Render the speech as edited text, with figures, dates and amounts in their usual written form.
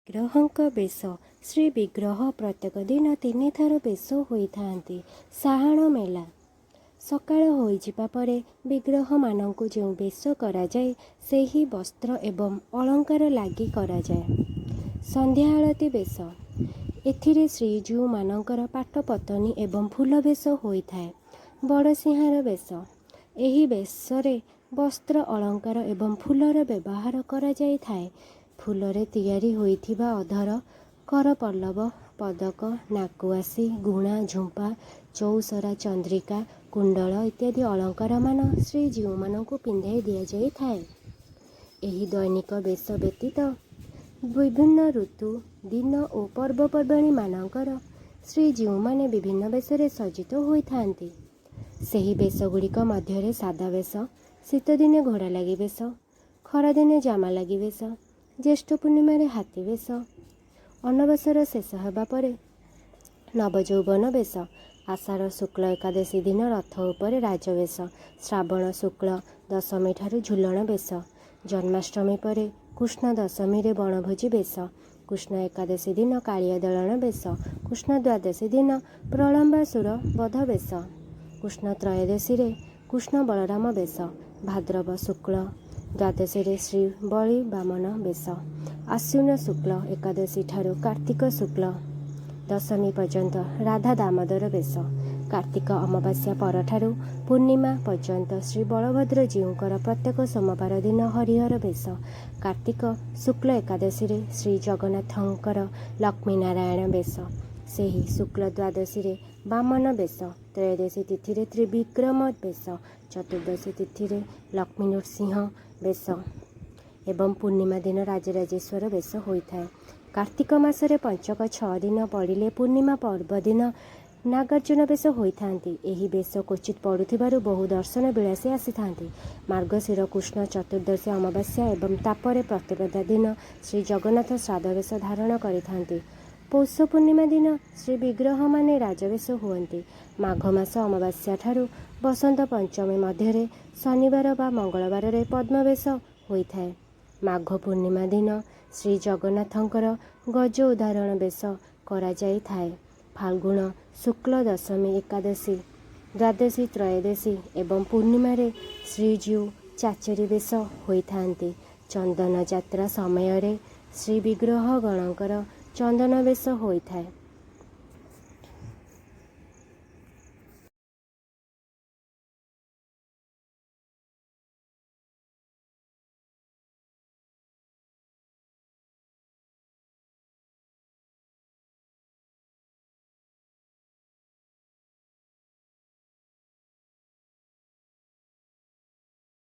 ବିଗ୍ରହଙ୍କ ବେଶ। ଶ୍ରୀବିଗ୍ରହ ପ୍ରତ୍ୟେକ ଦିନ ତିନିଥର ବେଶ ହୋଇଥାନ୍ତି। ସାହାଣ ମେଲା। ସକାଳ ହୋଇଯିବା ପରେ ବିଗ୍ରହମାନଙ୍କୁ ଯେଉଁ ବେଶ କରାଯାଏ, ସେହି ବସ୍ତ୍ର ଏବଂ ଅଳଙ୍କାର ଲାଗି କରାଯାଏ। ସନ୍ଧ୍ୟା ଆଳତି ବେଶ। ଏଥିରେ ଶ୍ରୀଜୀଉମାନଙ୍କର ପାଟପତନି ଏବଂ ଫୁଲ ବେଶ ହୋଇଥାଏ। ବଡ଼ସିଂହାର ବେଶ। ଏହି ବେଶରେ ବସ୍ତ୍ର, ଅଳଙ୍କାର ଏବଂ ଫୁଲର ବ୍ୟବହାର କରାଯାଇଥାଏ। ଫୁଲରେ ତିଆରି ହୋଇଥିବା ଅଧର, କରପଲ୍ଲବ, ପଦକ, ନାକୁଆସି, ଗୁଣା, ଝୁମ୍ପା, ଚଉସରା, ଚନ୍ଦ୍ରିକା, କୁଣ୍ଡଳ ଇତ୍ୟାଦି ଅଳଙ୍କାରମାନ ଶ୍ରୀଜୀଉମାନଙ୍କୁ ପିନ୍ଧାଇ ଦିଆଯାଇଥାଏ। ଏହି ଦୈନିକ ବେଶ ବ୍ୟତୀତ ବିଭିନ୍ନ ଋତୁ, ଦିନ ଓ ପର୍ବପର୍ବାଣୀମାନଙ୍କର ଶ୍ରୀଜୀଉମାନେ ବିଭିନ୍ନ ବେଶରେ ସଜ୍ଜିତ ହୋଇଥାନ୍ତି। ସେହି ବେଶଗୁଡ଼ିକ ମଧ୍ୟରେ ସାଦା ବେଶ, ଶୀତଦିନେ ଘୋଡ଼ାଲାଗି ବେଶ, ଖରାଦିନେ ଜାମାଲାଗି ବେଶ, ଜ୍ୟେଷ୍ଠ ପୂର୍ଣ୍ଣିମାରେ ହାତୀ ବେଶ, ଅନବସର ଶେଷ ହେବା ପରେ ନବଯୌବନ ବେଶ, ଆଷାଢ଼ ଶୁକ୍ଳ ଏକାଦଶୀ ଦିନ ରଥ ଉପରେ ରାଜବେଶ, ଶ୍ରାବଣ ଶୁକ୍ଳ ଦଶମୀଠାରୁ ଝୁଲଣ ବେଶ, ଜନ୍ମାଷ୍ଟମୀ ପରେ କୃଷ୍ଣ ଦଶମୀରେ ବଣଭୋଜି ବେଶ, କୃଷ୍ଣ ଏକାଦଶୀ ଦିନ କାଳିଆ ଦଳନ ବେଶ, କୃଷ୍ଣ ଦ୍ୱାଦଶୀ ଦିନ ପ୍ରଳମ୍ବାସୁର ବଧ ବେଶ, କୃଷ୍ଣ ତ୍ରୟୋଦଶୀରେ କୃଷ୍ଣ ବଳରାମ ବେଶ, ଭାଦ୍ରବ ଶୁକ୍ଳ ଦ୍ୱାଦଶୀରେ ଶ୍ରୀ ବଳି ବାମନ ବେଶ, ଆଶ୍ୱିନ ଶୁକ୍ଳ ଏକାଦଶୀଠାରୁ କାର୍ତ୍ତିକ ଶୁକ୍ଳ ଦଶମୀ ପର୍ଯ୍ୟନ୍ତ ରାଧା ଦାମୋଦର ବେଶ, କାର୍ତ୍ତିକ ଅମାବାସ୍ୟା ପରଠାରୁ ପୂର୍ଣ୍ଣିମା ପର୍ଯ୍ୟନ୍ତ ଶ୍ରୀ ବଳଭଦ୍ର ଜୀଉଙ୍କର ପ୍ରତ୍ୟେକ ସୋମବାର ଦିନ ହରିହର ବେଶ, କାର୍ତ୍ତିକ ଶୁକ୍ଳ ଏକାଦଶୀରେ ଶ୍ରୀ ଜଗନ୍ନାଥଙ୍କର ଲକ୍ଷ୍ମୀନାରାୟଣ ବେଶ, ସେହି ଶୁକ୍ଳ ଦ୍ୱାଦଶୀରେ ବାମନ ବେଶ, ତ୍ରୟୋଦଶୀ ତିଥିରେ ତ୍ରିବିକ୍ରମ ବେଶ, ଚତୁର୍ଦ୍ଦଶୀ ତିଥିରେ ଲକ୍ଷ୍ମୀ ନୃସିଂହ ବେଶ ଏବଂ ପୂର୍ଣ୍ଣିମା ଦିନ ରାଜରାଜେଶ୍ୱର ବେଶ ହୋଇଥାଏ। କାର୍ତ୍ତିକ ମାସରେ ପଞ୍ଚକ 6 ଦିନ ପଡ଼ିଲେ ପୂର୍ଣ୍ଣିମା ପର୍ବ ଦିନ ନାଗାର୍ଜୁନ ବେଶ ହୋଇଥାନ୍ତି। ଏହି ବେଶ କ୍ୱଚିତ୍ ପଡ଼ୁଥିବାରୁ ବହୁ ଦର୍ଶନ ବିଳାସୀ ଆସିଥାନ୍ତି। ମାର୍ଗଶିର କୃଷ୍ଣ ଚତୁର୍ଦ୍ଦଶୀ ଅମାବାସ୍ୟା ଏବଂ ତାପରେ ପ୍ରତିପଦା ଦିନ ଶ୍ରୀ ଜଗନ୍ନାଥ ଶ୍ରାଦ୍ଧ ବେଶ ଧାରଣ କରିଥାନ୍ତି। ପୌଷ ପୂର୍ଣ୍ଣିମା ଦିନ ଶ୍ରୀବିଗ୍ରହମାନେ ରାଜବେଶ ହୁଅନ୍ତି। ମାଘ ମାସ ଅମାବାସ୍ୟାଠାରୁ ବସନ୍ତ ପଞ୍ଚମୀ ମଧ୍ୟରେ ଶନିବାର ବା ମଙ୍ଗଳବାରରେ ପଦ୍ମବେଶ ହୋଇଥାଏ। ମାଘ ପୂର୍ଣ୍ଣିମା ଦିନ ଶ୍ରୀ ଜଗନ୍ନାଥଙ୍କର ଗଜ ଉଦ୍ଧାରଣ ବେଶ କରାଯାଇଥାଏ। ଫାଲ୍ଗୁନ ଶୁକ୍ଳ ଦଶମୀ, ଏକାଦଶୀ, ଦ୍ୱାଦଶୀ, ତ୍ରୟୋଦଶୀ ଏବଂ ପୂର୍ଣ୍ଣିମାରେ ଶ୍ରୀଜୀଉ ଚାଚେରୀ ବେଶ ହୋଇଥାନ୍ତି। ଚନ୍ଦନ ଯାତ୍ରା ସମୟରେ ଶ୍ରୀବିଗ୍ରହଗଣଙ୍କର ଚନ୍ଦନ ବେଶ ହୋଇଥାଏ।